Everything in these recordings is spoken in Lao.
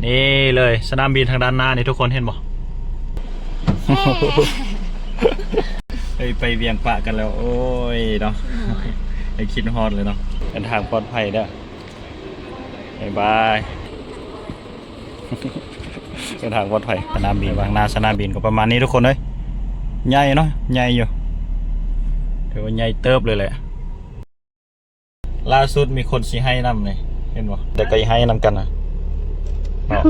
ນີ້ເລີຍ ສະໜາມບິນທາງດ້ານໜ້ານີ້ ທຸກຄົນເຫັນບໍ່? ເອີ ເອີຍ ໄປວຽງປະກັນແລ້ວ ໂອ້ຍເນາະ ໄດ້ຄິດຮອດເລີຍເນາະ. ເດີນທາງປອດໄພເດີ ບາຍບາຍ. ເດີນທາງປອດໄພ. ສະໜາມບິນ ທາງໜ້າສະໜາມບິນກໍປະມານນີ້ ທຸກຄົນເອີຍ ໃຫຍ່ເນາະ ໃຫຍ່ຢູ່ ຖືວ່າໃຫຍ່ເຕີບເລີຍແຫຼະ. ລ່າສຸດມີຄົນຊິໄຫ້ນຳນີ້ ເຫັນບໍ່? ແຕ່ກໍໄຫ້ນຳກັນນະເນາະ.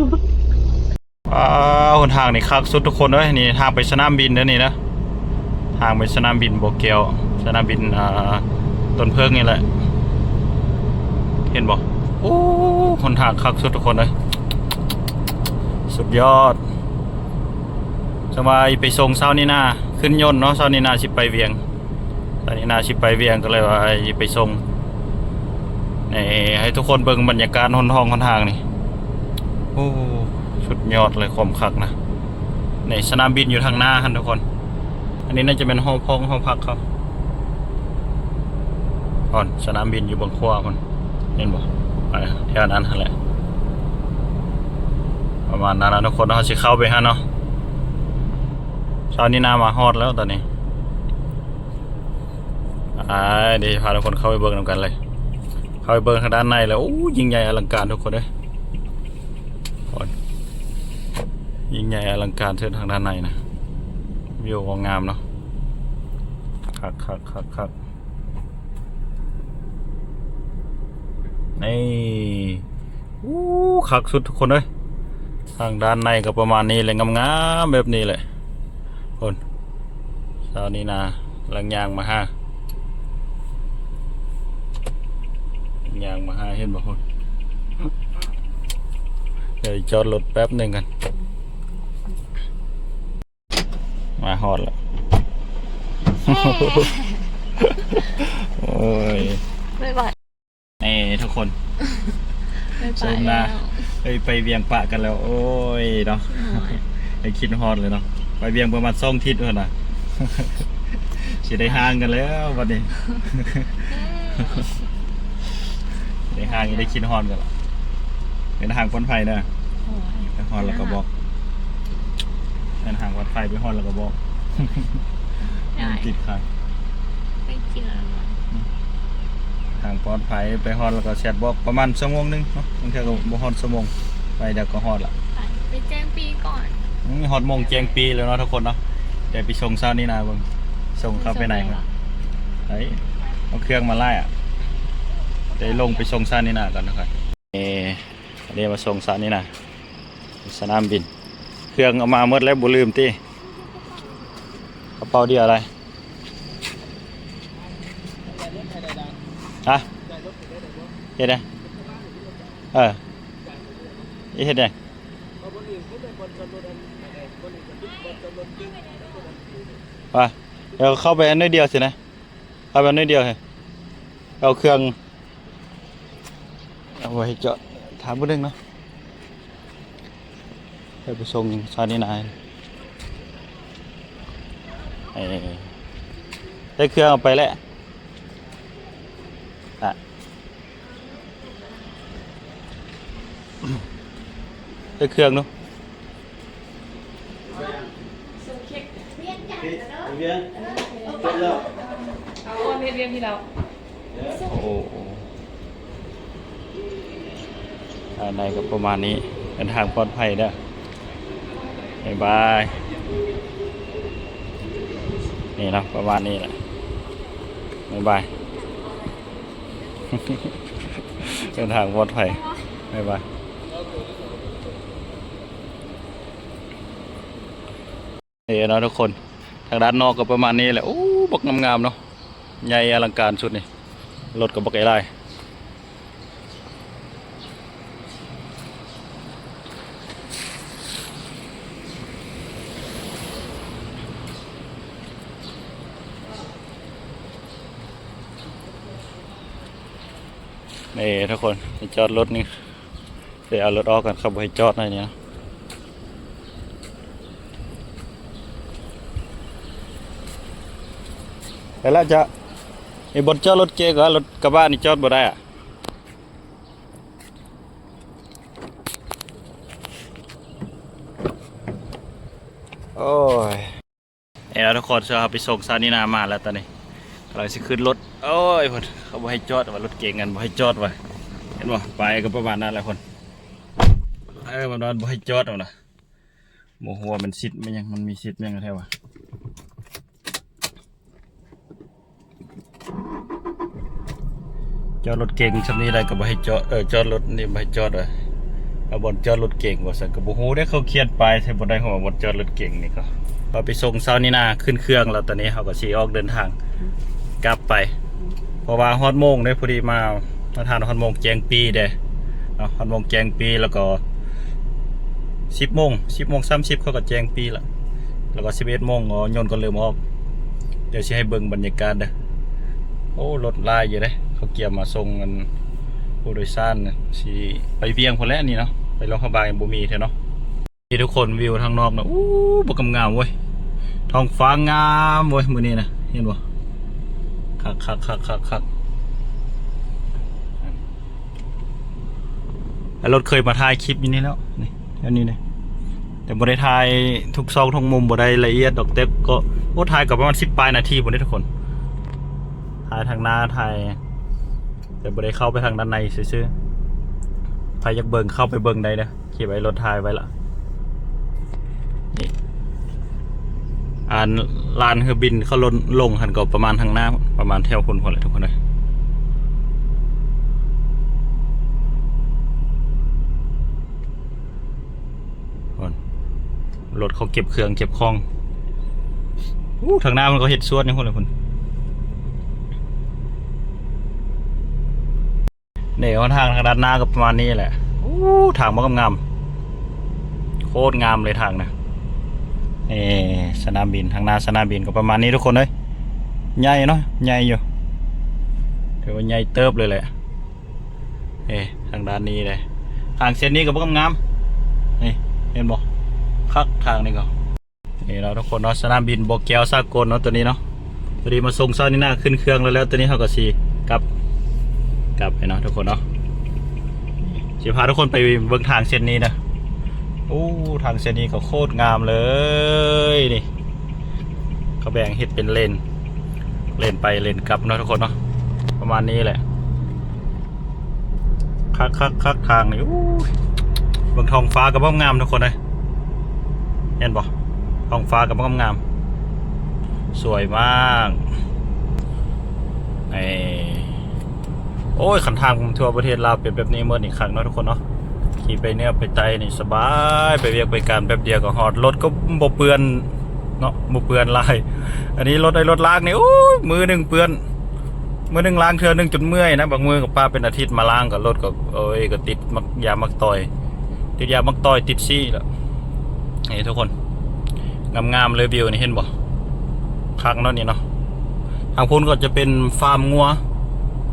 ອ້າວ ຫົນທາງນີ້ຄັກສຸດ ທຸກຄົນເອີຍ. ນີ້ທາງໄປສະໜາມບິນເດີນີ້ນະ ທາງໄປສະໜາມບິນບໍ່ແກ້ວ ສະໜາມບິນ ອ່າ ຕົ້ນເຜິ້ງນີ້ແຫຼະ ເຫັນບໍ່? ໂອ້ ຫົນທາງຄັກສຸດ ທຸກຄົນເອີຍ ສຸດຍອດ. ສະບາຍ ໄປສົ່ງເຊົ້ານີ້ນາ ຂຶ້ນຍົນເນາະ ເຊົ້ານີ້ນາຊິໄປວຽງ ຕອນນີ້ນາຊິໄປວຽງ ກໍເລີຍວ່າຊິໄປສົ່ງ ໃຫ້ ໃຫ້ທຸກຄົນເບິ່ງບັນຍາກາດຫົນທອງຫົນທາງນີ້. ໂອ້ ສຸດຍອດເລີຍ ຄວາມຄັກນະ. ໃນສະໜາມບິນຢູ່ທາງໜ້າຫັ້ນ ທຸກຄົນ. ອັນນີ້ໜ້າຈະແມ່ນຫໍພັກ ຫໍພັກເຂົາ ພຸ້ນ ສະໜາມບິນຢູ່ເບື້ອງຂວາພຸ້ນ ເຫັນບໍ່? ໄປແຖວນັ້ນຫັ້ນແຫຼະ ປະມານນັ້ນນະ ທຸກຄົນ. ເຮົາຊິເຂົ້າໄປຫັ້ນເນາະ. ເຊົ້ານີ້ນາມາຮອດແລ້ວຕອນນີ້. ອ່າ ດຽວພາທຸກຄົນເຂົ້າໄປເບິ່ງນຳກັນເລີຍ ເຂົ້າໄປເບິ່ງທາງດ້ານໃນແລ້ວ. ໂອ້ ຍິ່ງໃຫຍ່ອະລັງການ ທຸກຄົນເອີຍ ໂອ້ຍ ຍິ່ງໃຫຍ່ອະລັງການເຊິ່ງທາງດ້ານໃນນະ. ວິວກໍງາມເນາະ ຄັກໆໆໆ. ນີ້ ໂອ້ ຄັກສຸດ ທຸກຄົນເອີຍ. ທາງດ້ານໃນກໍປະມານນີ້ແຫຼະ ງາມໆແບບນີ້ແຫຼະ. ພຸ້ນ ເຊົ້ານີ້ນາ ກຳລັງຍ່າງມາຫາ ຍ່າງມາຫາ ເຫັນບໍ່ພຸ້ນ? ດຽວຈອດລົດແປັບໜຶ່ງກັນ ມາຮອດແລ້ວ ໂອ້ຍ ບາຍບາຍ. ເອີ ທຸກຄົນ ບາຍບາຍ ສົ່ງນາ ແລ້ວ ເອີຍ ໄປວຽງປະກັນແລ້ວ ໂອ້ຍເນາະ ໂອ້ຍ ໄດ້ຄິດຮອດເລີຍເນາະ. ໄປວຽງປະມານສອງທິດພຸ້ນນະ ຊິໄດ້ຮ່າງກັນແລ້ວບັດນີ້ ໄດ້ຮ່າງ ໄດ້ຄິດຮອດກັນແລ້ວ. ເດີນທາງປອດໄພເດີ ໂອ້ຍ ໄປຮອດແລ້ວກໍບອກ ເດີນທາງປອດໄພ ໄປຮອດແລ້ວກໍບອກ ໄດ້ ຕິດຂັດ ໄປກິນແລ້ວ ອືມ ທາງປອດໄພ ໄປຮອດແລ້ວກໍແຊັດບອກ ປະມານຊົ່ວໂມງໜຶ່ງເນາະ ບາງເທື່ອກໍບໍ່ຮອດຊົ່ວໂມງ ໄປແລ້ວກໍຮອດລະ ໄປ ໄປແຈ້ງປີ້ກ່ອນ ອືມ ຮອດໂມງແຈ້ງປີ້ແລ້ວເນາະ ທຸກຄົນເນາະ. ແຕ່ໄປສົ່ງເຊົ້ານີ້ນາເບິ່ງ ສົ່ງເຂົ້າໄປໃນ ໄດ້ ເອົາເຄື່ອງມາຫຼາຍອະ ໄດ້ລົງໄປສົ່ງເຊົ້ານີ້ນາກ່ອນນະຄັບ. ເອີ ອັນນີ້ມາສົ່ງເຊົ້ານີ້ນາ ສະໜາມບິນ ເຄື່ອງເອົາມາໝົດແລ້ວ ບໍ່ລືມຕິ ກະເປົາດຽວໄດ້ ຮະ ເຮັດໄດ ເອີ ເຮັດໄດ ວ່າ ດຽວເຂົ້າໄປໜ້ອຍດຽວຊີ້ນະ ເຂົ້າໄປໜ້ອຍດຽວ ເອົາເຄື່ອງ ເອົາໄວ້ໃຫ້ຈອດ ຖາມຜູ້ໜຶ່ງເນາະ ໃຫ້ໄປສົ່ງຊາວນີ້ນາ ເອີ ໄດ້ເຄື່ອງເອົາໄປແລ້ວ ອະ ໄດ້ເຄື່ອງເນາະ. ເອົາເຮັດວຽກທີ່ລາວ ໂອ້ ພາຍໃນກໍປະມານນີ້ ເດີນທາງປອດໄພເດີ ບາຍບາຍ. ນີ້ເນາະ ປະມານນີ້ແຫຼະ ບາຍບາຍ. ເດີນທາງປອດໄພ ບາຍບາຍ. ເອີເນາະທຸກຄົນ ທາງດ້ານນອກກໍປະມານນີ້ແຫຼະ. ໂອ້ ບັກງາມໆເນາະ ໃຫຍ່ອະລັງການຊຸດນີ້ ລົດກໍບັກຫຼາຍ. ນີ້ທຸກຄົນ ຈອດລົດນີ້ ຊິເອົາລົດອອກກ່ອນ ເຂົາບໍ່ໃຫ້ຈອດໃນນີ້ນະ. ໄປລະ ຈະມີບ່ອນຈອດລົດເກກະ ລົດກະບະນີ້ຈອດບໍ່ໄດ້ອະ. ໂອ້ຍ ນີ້ລະທຸກຄົນ ເຊື່ອເຮົາໄປສົ່ງຊາວນີ້ນາມາແລ້ວຕອນນີ້ ກຳລັງຊິຂຶ້ນລົດ. ໂອ້ຍ ເພິ່ນເຂົາບໍ່ໃຫ້ຈອດວ່າ ລົດເກັງຫັ້ນບໍ່ໃຫ້ຈອດວ່າ ເຫັນບໍ່? ໄປກໍປະມານນັ້ນແຫຼະເພິ່ນ ເອີ ມັນວ່າບໍ່ໃຫ້ຈອດວ່ານະ ບໍ່ຮູ້ວ່າມັນສິດແມ່ນຫຍັງ ມັນມີສິດຫຍັງແທ້ວ່າ. ຈອດລົດເກັງຊ່ຳນີ້ໄດ້ກໍບໍ່ໃຫ້ຈອດ ເອີ ຈອດລົດນີ້ບໍ່ໃຫ້ຈອດວ່າ ເອົາບ່ອນຈອດລົດເກັງວ່າຊັ້ນ ກໍບໍ່ຮູ້ເດ້ ເຂົາຂຽນປ້າຍໃສ່ບ່ອນໃດ ເຂົາວ່າບ່ອນຈອດລົດເກັງນີ້ກໍ ເຮົາໄປສົ່ງຊາວນີ້ນາຂຶ້ນເຄື່ອງແລ້ວ ຕອນນີ້ເຮົາກໍຊິອອກເດີນທາງກັບໄປ ເພາະວ່າຮອດໂມງເດ້ ພໍດີມາ ມາທານຮອດໂມງແຈ້ງປີ້ເດ້ເນາະ ຮອດໂມງແຈ້ງປີ້ ແລ້ວກໍສິບໂມງ ສິບໂມງສາມສິບເຂົາກໍແຈ້ງປີ້ລະ ແລ້ວກໍສິບເອັດໂມງກໍຍົນກໍເລີ່ມອອກ. ດຽວຊິໃຫ້ເບິ່ງບັນຍາກາດເດີ ໂອ້ ລົດຫຼາຍຢູ່ເດ້ ເຂົາກຽມມາສົ່ງອັນຜູ້ໂດຍສານ ຊິໄປວຽງພຸ້ນແຫຼະນີ້ເນາະ ໄປຫຼວງພະບາງຍັງບໍ່ມີເທື່ອເນາະ. ນີ້ທຸກຄົນ ວິວທາງນອກນະ ໂອ້ ບັກງາມໆເວີຍ ທ້ອງຟ້າງາມເວີຍມື້ນີ້ນະ ເຫັນບໍ່? ຄັກໆໆໆໆ ໄອ້ລົດເຄີຍມາຖ່າຍຄລິບຢູ່ນີ້ແລ້ວ ນີ້ ອັນນີ້ເດ້ ແຕ່ບໍ່ໄດ້ຖ່າຍທຸກຊອກທຸກມຸມ ບໍ່ໄດ້ລະອຽດດອກ ແຕ່ກໍ ໂອ້ ຖ່າຍກໍປະມານສິບປາຍນາທີພຸ້ນເດ້ທຸກຄົນ ຖ່າຍທາງໜ້າ ຖ່າຍ ແຕ່ບໍ່ໄດ້ເຂົ້າໄປທາງດ້ານໃນຊື່ໆ ໃຜຢາກເບິ່ງເຂົ້າໄປເບິ່ງໄດ້ເດີ ເກັບໄວ້ລົດຖ່າຍໄວ້ລະ ນີ້ ອັນລານເຮືອບິນເຂົາລົງຫັ້ນກໍປະມານທາງໜ້າ ປະມານແຖວພຸ້ນພຸ້ນແຫຼະທຸກຄົນເອີຍ. ພຸ້ນ ລົດເຂົາເກັບເຄື່ອງເກັບຂອງ ໂອ້ ທາງໜ້າມັນກໍເຮັດສວນຢູ່ພຸ້ນແຫຼະພຸ້ນ. ນີ້ ຫົນທາງທາງດ້ານໜ້າກໍປະມານນີ້ແຫຼະ ໂອ້ ທາງມັນງາມໆ ໂຄດງາມເລີຍທາງນະ. ນີ້ ສະໜາມບິນ ທາງໜ້າສະໜາມບິນກໍປະມານນີ້ທຸກຄົນເອີຍ ໃຫຍ່ເນາະ ໃຫຍ່ຢູ່ ຖືວ່າໃຫຍ່ເຕີບເລີຍແຫຼະ. ເອີ ທາງດ້ານນີ້ເດ້ ທາງເສັ້ນນີ້ກໍບໍ່ງາມ ນີ້ ເຫັນບໍ່? ຄັກທາງນີ້ກໍ ນີ້ເນາະທຸກຄົນເນາະ ສະໜາມບິນບໍ່ແກ້ວສາກົນເນາະ ຕົວນີ້ເນາະ. ພໍດີມາສົ່ງຊາວນີ້ນາຂຶ້ນເຄື່ອງແລ້ວ ແລ້ວຕົວນີ້ເຮົາກໍຊິກັບ ກັບໄປເນາະທຸກຄົນເນາະ. ຊິພາທຸກຄົນໄປເບິ່ງທາງເສັ້ນນີ້ເດີ ໂອ້ ທາງເສັ້ນນີ້ກໍໂຄດງາມເລີຍ ນີ້ ເຂົາແບ່ງເຮັດເປັນເລນ ເລນໄປເລນກັບເນາະທຸກຄົນເນາະ ປະມານນີ້ແຫຼະ. ຄັກໆໆ ທາງນີ້ ໂອ້ຍ ເບິ່ງທ້ອງຟ້າກໍງາມໆ ທຸກຄົນເອີຍ ເຫັນບໍ່? ທ້ອງຟ້າກໍງາມໆ ສວຍມາກ ເອີ. ໂອ້ຍ ຄັນທາງທົ່ວປະເທດລາວເປັນແບບນີ້ໝົດນີ້ຄັກເນາະທຸກຄົນເນາະ ຂີ່ໄປເໜືອໄປໃຕ້ນີ້ສະບາຍ ໄປວຽກໄປການແປັບດຽວກໍຮອດ ລົດກໍບໍ່ເປື້ອນເນາະ ບໍ່ເປື້ອນຫຼາຍ. ອັນນີ້ລົດໄອ້ລົດລ້າງນີ້ ໂອ້ຍ ມື້ໜຶ່ງເປື້ອນ ມື້ໜຶ່ງລ້າງເທື່ອໜຶ່ງຈົນເມື່ອຍນະ ບາງມື້ກໍປະເປັນອາທິດມາລ້າງກໍລົດກໍ ໂອ້ຍ ກໍຕິດໝາກຢາໝາກຕອຍ ຕິດຢາໝາກຕອຍ ຕິດສີ້ແລ້ວ. ນີ້ທຸກຄົນ ງາມໆເລີຍ ວິວນີ້ເຫັນບໍ່? ຄັກເນາະນີ້ເນາະ. ທາງພຸ້ນກໍຈະເປັນຟາມງົວ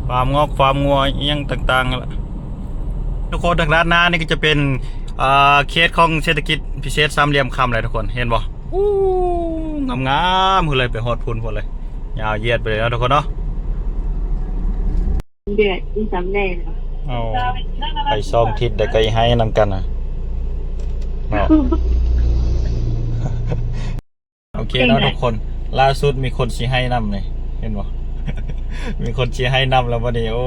ຟາມງອກ ຟາມງົວ ອີ່ຫຍັງຕ່າງໆຫັ້ນລະທຸກຄົນ. ທາງດ້ານໜ້ານີ້ກໍຈະເປັນ ອ່າ ເຂດຂອງເສດຖະກິດພິເສດສາມຫຼ່ຽມຄຳແຫຼະທຸກຄົນ ເຫັນບໍ່? ໂອ້ ງາມໆພຸ້ນເລີຍ ໄປຮອດພຸ້ນພຸ້ນເລີຍ ຍາວຢຽດໄປເລີຍເນາະທຸກຄົນເນາະ. ເດືອນອີ່ສຳແດ່ເນາະ ເອົາ ໄປສອງທິດແລ້ວກໍອີ່ໄຫ້ນຳກັນນະເນາະ. ໂອເຄເນາະທຸກຄົນ ລ່າສຸດມີຄົນຊິໄຫ້ນຳນີ້ ເຫັນບໍ່? ມີຄົນຊິໄຫ້ນຳແລ້ວບັດນີ້ ໂອ້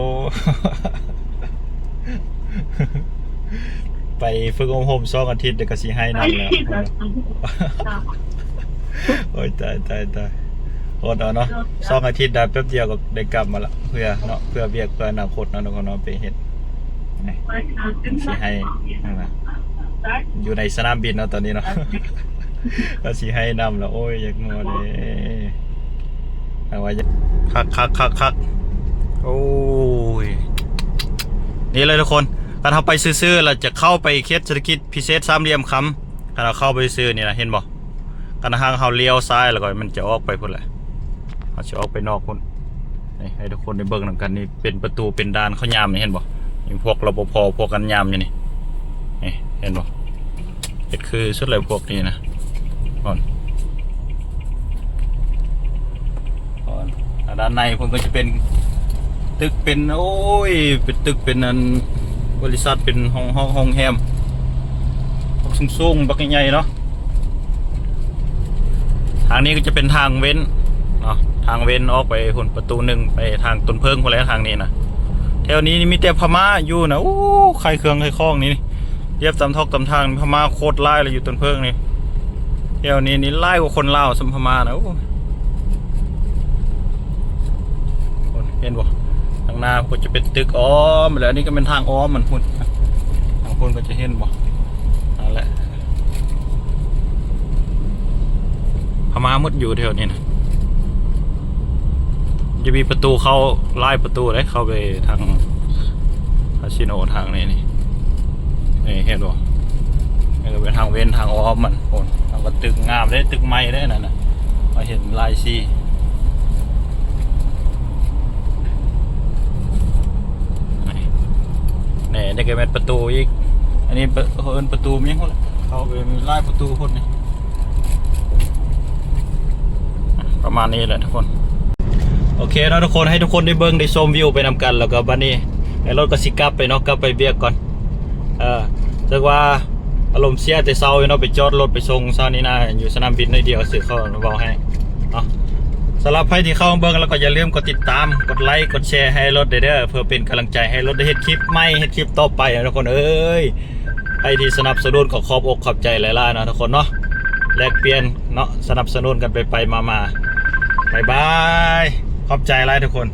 ໄປຝຶກອົບຮົມສອງອາທິດ ແລ້ວກໍຊິໄຫ້ນຳແລ້ວ. ໂອ້ຍ ຕາຍ ຕາຍ ຕາຍ ອົດເອົາເນາະ ສອງອາທິດໄດ້ ແປັບດຽວກໍໄດ້ກັບມາລະ ເພື່ອເນາະ ເພື່ອວຽກ ເພື່ອອະນາຄົດເນາະ ເນາະ ໄປເຮັດ ຊິໃຫ້ ຢູ່ໃນສະໜາມບິນເນາະ ຕອນນີ້ເນາະ ກໍຊິໃຫ້ນຳລະ ໂອ້ຍ ຢາກຫົວເດ້ ເອົາໄວ້ ຄັກ ຄັກ ຄັກ ຄັກ ໂອ້ຍ ນີ້ເລີຍທຸກຄົນ ຄັນເຮົາໄປຊື່ໆ ລະຈະເຂົ້າໄປເຂດເສດຖະກິດພິເສດສາມຫຼ່ຽມຄຳ ຄັນເຮົາເຂົ້າໄປຊື່ນີ້ນະ ເຫັນບໍ່? ຄັນຫາກເຮົາລ້ຽວຊ້າຍແລ້ວກໍມັນຈະອອກໄປພຸ້ນແຫຼະ ເຮົາຊິອອກໄປນອກພຸ້ນ. ນີ້ໃຫ້ທຸກຄົນໄດ້ເບິ່ງນຳກັນ ນີ້ເປັນປະຕູເປັນດ່ານເຂົາຍາມນີ້ ເຫັນບໍ່? ມີພວກ ລປພ ພວກກັນຍາມຢູ່ນີ້ ນີ້ເຫັນບໍ່? ເຮັດຄືສຸດແລ້ວພວກນີ້ນະ ອອນ ອອນ ອາ ດ້ານໃນພຸ້ນກໍຈະເປັນຕຶກ ເປັນ ໂອ້ຍ ເປັນຕຶກ ເປັນອັນ ບໍລິສັດ ເປັນຫ້ອງ ຫ້ອງ ໂຮງແຮມ ພວກສູງໆ ບັກໃຫຍ່ໆເນາະ. ທາງນີ້ກໍຈະເປັນທາງເວັ້ນເນາະ ທາງເວັ້ນອອກໄປພຸ້ນປະຕູໜຶ່ງ ໄປທາງຕົ້ນເຜິ້ງພຸ້ນແຫຼະ ທາງນີ້ນະ. ແຖວນີ້ມີແຕ່ພະມ້າຢູ່ນະ. ໂອ້ ຂາຍເຄື່ອງຂາຍຂອງນີ້ ລຽບຕາມຖອກຕາມທາງ ພະມ້າໂຄດຫຼາຍເລີຍຢູ່ຕົ້ນເຜິ້ງນີ້. ແຖວນີ້ນີ້ຫຼາຍກວ່າຄົນລາວຊ້ຳພະມ້ານະ. ໂອ້ ເຫັນບໍ່? ທາງໜ້າກໍຈະເປັນຕຶກອ້ອມແລ້ວ. ອັນນີ້ກໍແມ່ນທາງອ້ອມມັນພຸ້ນ. ທາງພຸ້ນກໍຈະເຫັນບໍ່? ນັ້ນແຫຼະ ພະມ້າໝົດຢູ່ແຖວນີ້ນະ. ຈະມີປະຕູເຂົ້າຫຼາຍປະຕູເດ້ ເຂົ້າໄປທາງຄາສິໂນທາງນີ້ນີ້. ນີ້ເຫັນບໍ່? ນີ້ກໍເປັນທາງເວັ້ນທາງອ້ອມມັນ. ໂອ້ ແລ້ວກໍຕຶກງາມເດ້ ຕຶກໃໝ່ເດ້ນັ້ນນະ. ມາເຫັນຫຼາຍສີ. ນີ້ ນີ້ກໍແມ່ນປະຕູອີກ. ອັນນີ້ເອີ້ນປະຕູຫຍັງພຸ້ນລະ ເຂົ້າໄປມີຫຼາຍປະຕູພຸ້ນນີ້. ປະມານນີ້ແຫຼະທຸກຄົນ. ໂອເຄເນາະທຸກຄົນ ໃຫ້ທຸກຄົນໄດ້ເບິ່ງໄດ້ຊົມວິວໄປນຳກັນ ແລ້ວກໍບັດນີ້ໄອ້ລົດກໍຊິກັບໄປເນາະ ກັບໄປວຽກກ່ອນ. ເອີ ເຊິ່ງວ່າອາລົມເສຍແຕ່ເຊົ້າຢູ່ເນາະ ໄປຈອດລົດໄປສົ່ງຊາວນີ້ນາ ຢູ່ສະໜາມບິນໜ້ອຍດຽວ ຊິເຂົ້າເວົ້າໃຫ້ເນາະ. ສຳລັບໃຜທີ່ເຂົ້າມາເບິ່ງແລ້ວກໍຢ່າລືມກົດຕິດຕາມ ກົດໄລ ກົດແຊໃຫ້ລົດເດີ ເພື່ອເປັນກຳລັງໃຈໃຫ້ລົດໄດ້ເຮັດຄລິບໃໝ່ ເຮັດຄລິບຕໍ່ໄປເນາະທຸກຄົນເອີຍ. ໃຜທີ່ສະໜັບສະໜູນກໍຂອບອົກຂອບໃຈຫຼາຍໆເນາະທຸກຄົນເນາະ ແລກປ່ຽນເນາະ ສະໜັບສະໜູນກັນໄປໆມາໆ. ບາຍບາຍ ຂອບໃຈຫຼາຍທຸກຄົນ.